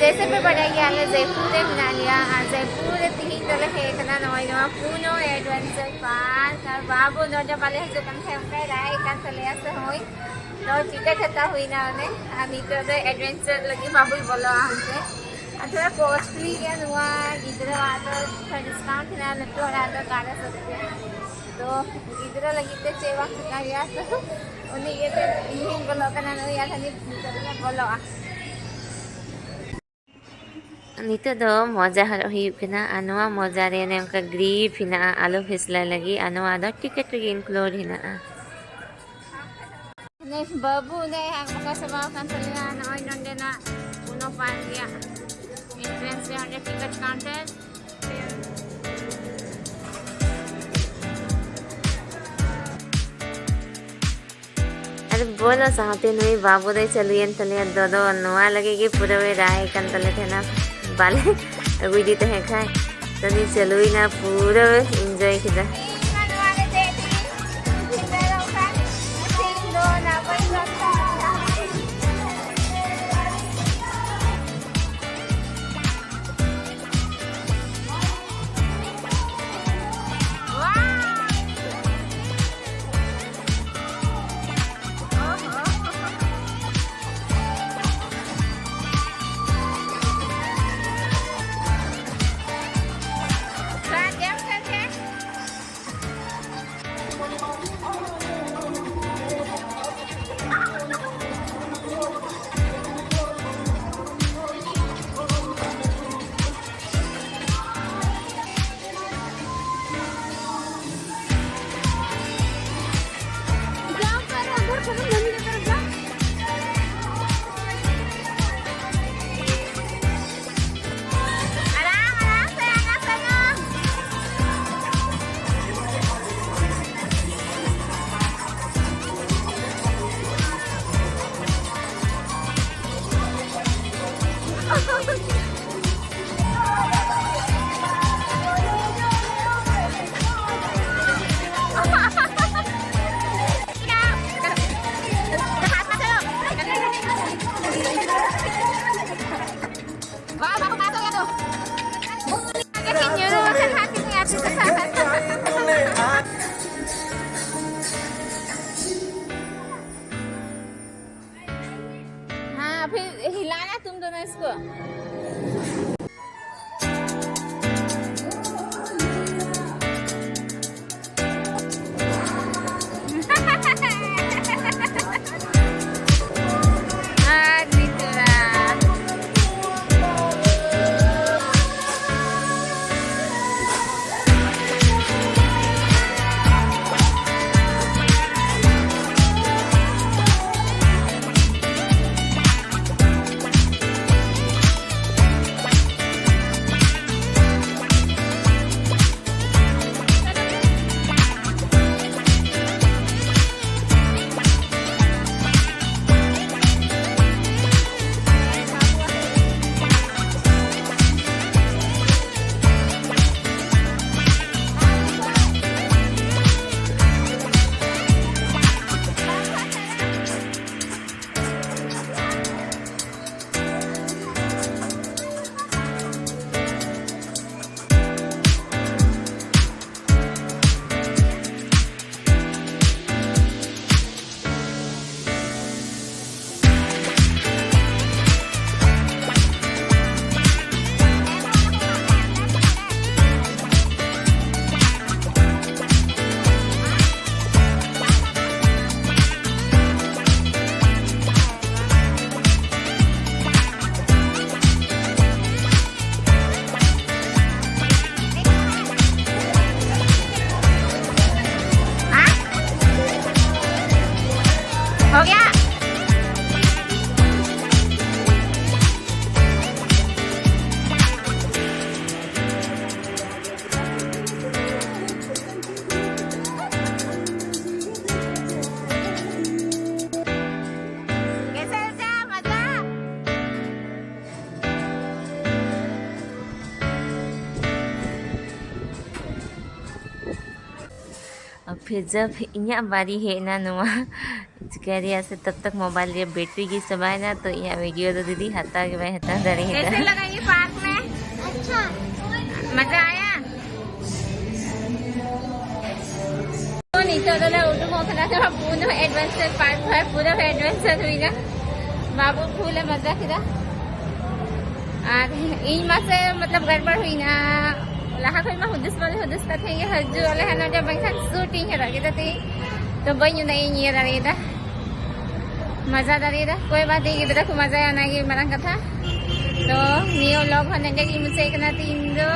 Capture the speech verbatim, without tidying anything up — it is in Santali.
ᱡᱮᱭᱥᱮ ᱯᱮ ᱵᱟᱰᱟᱭ ᱜᱮᱭᱟ, ᱟᱞᱮ ᱡᱚᱭᱯᱩᱨ ᱨᱮ ᱢᱮᱱᱟᱜ ᱞᱮᱭᱟ ᱟᱨ ᱡᱚᱭᱯᱩᱨ ᱨᱮ ᱛᱤᱦᱤᱧ ᱫᱚᱞᱮ ᱦᱮᱡ ᱟᱠᱟᱱᱟ ᱱᱚᱜᱼᱚᱭ ᱱᱚᱣᱟ ᱯᱩᱱᱳ ᱮᱰᱵᱷᱮᱧᱪᱟᱨ ᱯᱟᱨᱠ᱾ ᱟᱨ ᱵᱟᱹᱵᱩ ᱱᱚᱰᱮ ᱵᱟᱞᱮ ᱦᱤᱡᱩᱜ ᱠᱟᱱ ᱛᱟᱦᱮᱸᱫ, ᱚᱱᱠᱟᱭ ᱨᱟᱜ ᱮᱫ ᱠᱟᱱ ᱛᱟᱞᱮᱭᱟ ᱥᱮ ᱦᱳᱭ᱾ ᱛᱚ ᱴᱤᱠᱤᱴ ᱦᱟᱛᱟᱣ ᱦᱩᱭᱱᱟ ᱚᱱᱮ, ᱟᱨ ᱱᱤᱛᱚᱜ ᱫᱚ ᱮᱰᱵᱷᱮᱧᱪᱟᱨ ᱞᱟᱹᱜᱤᱫ ᱵᱟᱹᱵᱩᱭ ᱵᱚᱞᱚᱜᱼᱟ ᱦᱟᱱᱛᱮ᱾ ᱟᱨ ᱛᱷᱚᱲᱟ ᱠᱚᱥᱴᱞᱤ ᱜᱮᱭᱟ ᱱᱚᱣᱟ, ᱜᱤᱫᱽᱨᱟᱹᱣᱟᱜ ᱫᱚ ᱛᱷᱚᱲᱟ ᱰᱤᱥᱠᱟᱣᱩᱱᱴ ᱦᱮᱱᱟᱜᱼᱟ, ᱞᱟᱹᱴᱩ ᱦᱚᱲᱟᱜ ᱫᱚ ᱮᱜᱟᱨᱚᱥᱚ ᱨᱩᱯᱤᱭᱟ᱾ ᱛᱚ ᱜᱤᱫᱽᱨᱟᱹ ᱞᱟᱹᱜᱤᱫ ᱛᱮ ᱪᱮᱫ ᱵᱟᱝ ᱪᱮᱠᱟ ᱦᱩᱭᱩᱜᱼᱟ, ᱛᱚ ᱩᱱᱤ ᱤᱭᱟᱹᱛᱮ ᱤᱧ ᱦᱚᱧ ᱵᱚᱞᱚᱜ ᱠᱟᱱᱟ, ᱱᱩᱭ ᱟᱨ ᱦᱟᱹᱱᱤ ᱱᱤᱛᱚᱜ ᱫᱚᱞᱮ ᱵᱚᱞᱚᱜᱼᱟ᱾ ᱱᱤᱛᱚᱜ ᱫᱚ ᱢᱚᱡᱟ ᱦᱚᱨᱚᱜ ᱦᱩᱭᱩᱜ ᱠᱟᱱᱟ ᱟᱨ ᱱᱚᱣᱟ ᱢᱚᱡᱟ ᱨᱮ ᱚᱱᱮ ᱚᱱᱠᱟ ᱜᱨᱤᱯ ᱦᱮᱱᱟᱜᱼᱟ ᱟᱞᱚ ᱯᱷᱤᱥᱞᱟᱹ ᱞᱟᱹᱜᱤᱫ, ᱟᱨ ᱱᱚᱣᱟ ᱫᱚ ᱴᱤᱠᱤᱴ ᱨᱮᱜᱮ ᱤᱱᱠᱞᱩᱰ ᱦᱮᱱᱟᱜᱼᱟ᱾ ᱱᱮᱥ ᱵᱟᱹᱵᱩ ᱚᱸᱰᱮ ᱵᱟᱠᱚ ᱪᱟᱵᱟᱣ ᱟᱠᱟᱱ ᱛᱟᱞᱮᱭᱟ, ᱱᱚᱜᱼᱚᱭ ᱱᱚᱸᱰᱮᱱᱟᱜ ᱯᱩᱱᱳ ᱯᱟᱨᱠ ᱨᱮᱭᱟᱜ ᱮᱱᱴᱨᱮᱱᱥ ᱨᱮ ᱚᱸᱰᱮ ᱴᱤᱠᱤᱴ ᱠᱟᱣᱩᱱᱴᱟᱨ᱾ ᱟᱨ ᱵᱚᱞᱚ ᱥᱟᱶᱛᱮ ᱱᱩᱭ ᱵᱟᱹᱵᱩ ᱫᱚᱭ ᱪᱟᱹᱞᱩᱭᱮᱱ ᱛᱟᱞᱮᱭᱟ ᱫᱚᱫᱚ, ᱱᱚᱣᱟ ᱞᱟᱹᱜᱤᱫ ᱜᱮ ᱯᱩᱨᱟᱹᱣᱮ ᱨᱟᱜ ᱮᱫ ᱠᱟᱱ ᱛᱟᱞᱮ ᱛᱟᱦᱮᱱᱟ, ᱵᱟᱞᱮ ᱟᱹᱜᱩᱭᱮᱫᱮ ᱛᱟᱦᱮᱸ ᱠᱷᱟᱡ᱾ ᱛᱚ ᱩᱱᱤ ᱪᱟᱹᱞᱩᱭᱮᱱᱟ, ᱯᱩᱨᱟᱹ ᱮᱱᱡᱚᱭ ᱠᱮᱫᱟ᱾ तुम दोनों इसको। हो गया। कैसा था मजा? अब फिर जब ᱤᱧᱟᱹᱜ ᱵᱟᱨᱤ ᱦᱮᱡ ᱮᱱᱟ ᱱᱚᱣᱟ ᱪᱤᱠᱟᱹ ᱨᱮᱭᱟᱜ ᱥᱮ, ᱛᱚᱵ ᱛᱚᱠ ᱢᱳᱵᱟᱭᱤᱞ ᱨᱮᱭᱟᱜ ᱵᱮᱴᱨᱤ ᱜᱮ ᱪᱟᱵᱟᱭᱮᱱᱟ, ᱛᱚ ᱤᱧᱟᱹᱜ ᱵᱷᱤᱰᱤᱭᱳ ᱫᱚ ᱫᱤᱫᱤ ᱦᱟᱛᱟᱣ ᱜᱮ ᱵᱟᱭ ᱦᱟᱛᱟᱣ ᱫᱟᱲᱮᱭᱟᱫᱟ᱾ कैसे लगा ये पार्क में? अच्छा। मजा आया? ᱛᱚ ᱱᱤᱛᱚᱜ ᱫᱚᱞᱮ ᱩᱰᱩᱠᱚᱜ ᱠᱟᱱᱟ ᱱᱚᱣᱟ ᱵᱩᱱᱩ ᱮᱰᱵᱷᱮᱧᱪᱟᱨ ᱯᱟᱨᱠ ᱠᱷᱚᱱ᱾ ᱯᱩᱨᱟᱹ ᱮᱰᱵᱷᱮᱧᱪᱟᱨ ᱦᱩᱭᱱᱟ, ᱵᱟᱹᱵᱩ ᱯᱷᱩᱞᱮ ᱢᱚᱡᱟ ᱠᱮᱫᱟ᱾ ᱟᱨ ᱤᱧ ᱢᱟᱥᱮ ᱢᱚᱛᱞᱚᱵ ᱜᱟᱲᱵᱟᱲ ᱦᱩᱭᱱᱟ, ᱞᱟᱦᱟ ᱠᱷᱚᱱ ᱢᱟ ᱦᱩᱫᱤᱥ ᱵᱟᱞᱮ ᱦᱩᱫᱤᱥ ᱠᱟᱛᱮ ᱜᱮ ᱦᱤᱡᱩᱜ ᱟᱞᱮ ᱦᱟᱱᱟ ᱡᱟ, ᱵᱟᱝᱠᱷᱟᱱ ᱥᱩᱴ ᱤᱧ ᱦᱟᱛᱟᱣ ᱠᱮᱫᱟ ᱛᱤᱧ, ᱛᱚ ᱵᱟᱹᱧ ᱩᱱᱟᱹᱜ ᱤᱧ ᱤᱭᱟᱹ ᱫᱟᱲᱮᱭᱟᱫᱟ, ᱢᱟᱡᱟ ᱫᱟᱲᱮᱭᱟᱫᱟ᱾ ᱠᱚᱭ ᱵᱟᱫ ᱜᱤᱫᱽᱨᱟᱹ ᱠᱚ ᱢᱟᱡᱟᱭᱟ, ᱚᱱᱟᱜᱮ ᱢᱟᱨᱟᱝ ᱠᱟᱛᱷᱟ᱾ ᱛᱚ ᱱᱤᱭᱟᱹ ᱞᱚᱜ ᱦᱚᱸ ᱱᱚᱰᱮ ᱜᱮᱧ ᱢᱩᱪᱟᱹᱫ ᱠᱟᱱᱟ ᱛᱤᱦᱤᱧ ᱫᱚ᱾